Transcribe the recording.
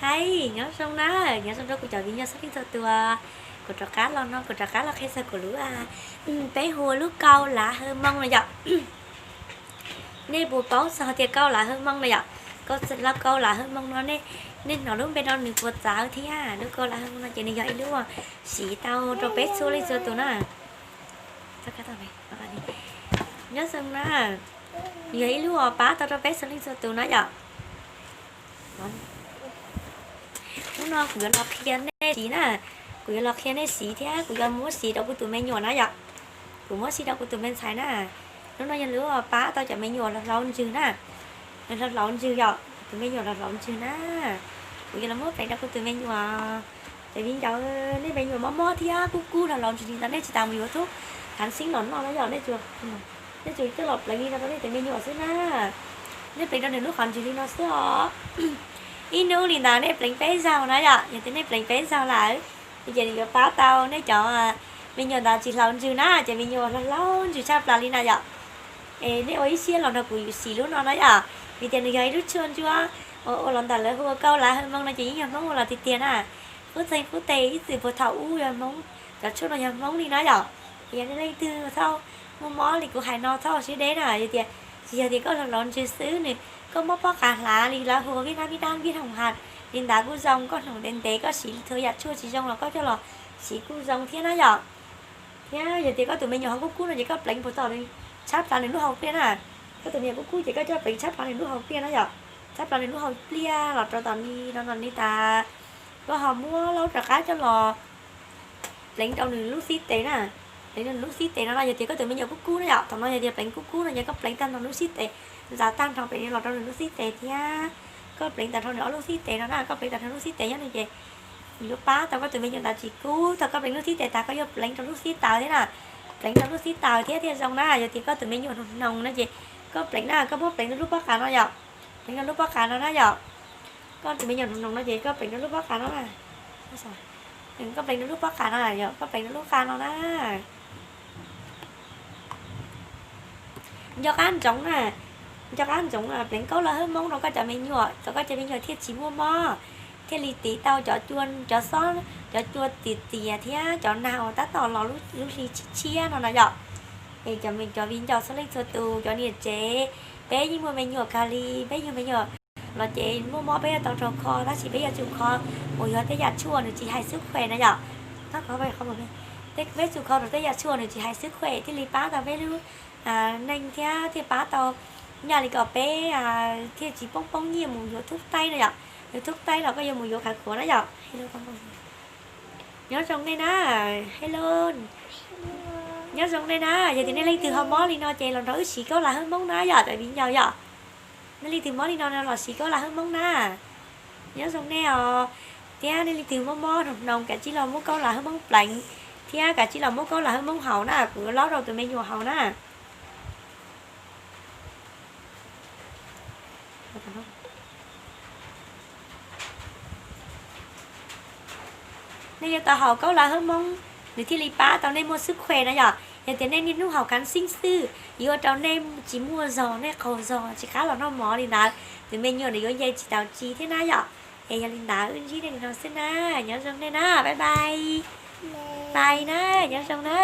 Hais nyob zoo na, nyob zoo rau kuv cov viv ncaus txhua leej txhua tus. Kuv rov qab los no, kuv rov qab los qhia txog kuv lub, peb hu ua lub kau lav hawv moo no yom. Nej puas paub txog tias kau lav hawv moo no yom? Kau, kau lav hawv moo no nej, nej hnov lub npe no nws puas txawv thiab? Lub kau lav hawv moo no ces nws yog ib lub siv tau rau peb txhua leej txhua tus na. Nyob zoo na, nws yog ib lub uas pab tau rau peb txhua leej txhua tus na yom. Hnub no kuv yuav los qhia nej siv na, kuv yuav los qhia nej siv thiab kuv yuav muab siv rau kuv tus me nyuam na yom. Kuv muab siv rau kuv tus me ntxhais na. Hnub no yog lub uas pab tau cov me nyuam hloov hloov ntsws na. Hloov hloov ntsws yom, tus me nyuam hloov hloov ntsws na. Kuv yuav los muab pleev rau kuv tus me nyuam. Cov viv ncaus, nej me nyuam mob mob thiab kub kub hloov hloov ntsws li ntawd nej tsis tas mus yuav thuốc kháng sinh los noj na yom. Nej tsuas coj los pleev li no rau nej tus me nyuam xwb na. Nej pleev rau nws lub qhov ntsws li no xwb os. Ib hnub li ntawd nej pleev peb zaug na yom, yog tias nej pleev peb zaug lawm ces nws yuav pab tau nej cov me nyuam ntawd tsis hloov ntsws na, ces me nyuam hloov hloov ntsws tshaj plaws li na yom. Es nej ua ib siab los nrog kuv siv lub no na yom, vim tias nws yog ib lub tshuaj ntsuab uas ua los ntawm lawv hu ua kau lav hawv moo no ces yeej yog Hmoob ua los tiag tiag na. Qub txeeg qub teg ib txwm puag thaum ub yog Hmoob, cov tshuaj no yog Hmoob li na yom. Yog nej leej twg txhob muaj mob li kuv hais no txhob ua siab deb na, yog tias tsis yog tias koj hloov hloov ntsws xwb nws, koj mob pob qa hlav li lawv hu ua viêm não, viêm não, viêm họng hạch li ntawd kuj zoo, koj hnoos ntev ntev koj siv txhua yam tshuaj tsis zoo los koj coj los siv kuj zoo thiab na yom. Thiab yog tias koj tus me nyuam ho kub kub no ces koj pleev puag tom nws tshab plaws nws lub hauv pliaj na. Koj tus me nyuam kub kub ces koj coj pleev tshab plaws nws lub hauv pliaj na yom. Tshab plaws nws lub hauv pliaj los rau tom ni no no ni tas, koj ho muab laub rov qab coj los pleev rau nws lub xib tes na. Pleev rau nws lub xib tes no no, yog tias koj tus me nyuam kub kub na yom, thaum no yog tias pleev kub kub no ces koj pleev tag nrho lub xib tes, ntxav tag nrho pem los rau nws lub xib tes thiab. Koj pleev tag nrho nws ob lub xib tes no na, koj pleev tag nrho lub xib tes nyob no ces nws yuav pab tau koj tus me nyuam ntawd tsis kub. Thaum koj pleev lub xib tes tas koj yuav pleev rau lub xib taws thiab na. Pleev rau lub xib taws thiab thiaj zoo na. Yog tias koj tus me nyuam hnoos hnoos no ces koj pleev na, koj muab pleev rau lub pob qa no yom. Pleev rau lub pob qa no na yom. Koj tus me nyuam hnoos hnoos no ces koj pleev rau lub pob qa no na. Koj pleev rau lub pob qa no yom, koj pleev rau lub qa no na. Nco qab ntsoov na, nco qab ntsoov pleev kau lav hawv moo rau koj cov me nyuam, kom koj cov me nyuam thiaj tsis muaj mob, thiaj li tiv tau cov cua, cov xob, cov cua tias tias thiab cov nag uas tab tom los lub hli tshiab tshiab no na yom. Es cov viv ncaus txhua leej txhua tus, cov niam tsev, peb yeej muaj me nyuam kawg li, peb yug me nyuam los ces muaj mob peb yuav tau raug kho, tab sis peb yuav tsum kho uas yog tej yam tshuaj nws tsis hais xwb khuem na yom. Peb tsum kho rau tej yam tshuaj nws tsis hais xwb khuem thiaj li pab tau peb lub neej thiab thiaj pab tau nyaj li kom peb thiaj tsis poob poob nyiaj mus yuav thub taib na yom. Yuav thub taib los koj yuav mus yuav khav khuav na yom. Nyob zoo nej na, hello. Nyob zoo nej na, yog tias nej leej twg ho mob li no ces los nrog wb siv kau lav hawv moo na yom, cov viv ncaus yom. Nej leej twg mob li no los siv kau lav hawv moo na. Nyob zoo nej os, thiab nej leej twg mob mob hnoos hnoos kav tsij los muab kau lav hawv moo pleev, thiab kav tsij los muab kau lav hawv moo haus na, kuv yuav laub rau tus me nyuam haus na. Nej yuav tau haus kau lav hawv moo, nws thiaj li pab tau nej muaj xwb khuem na yom. Yog tias nej niaj hnub haus kháng sinh xwb, yuav ua rau nej tsis muaj zog, nej qaug zog, tsis qab los noj mov li ntawd, tus me nyuam nws yuav nce tsis taus tsi thiab na yom. Es yog li ntawd wb ntsib nej li no xwb na, nyob zoo nej na, bye bye. Bye na, nyob zoo na.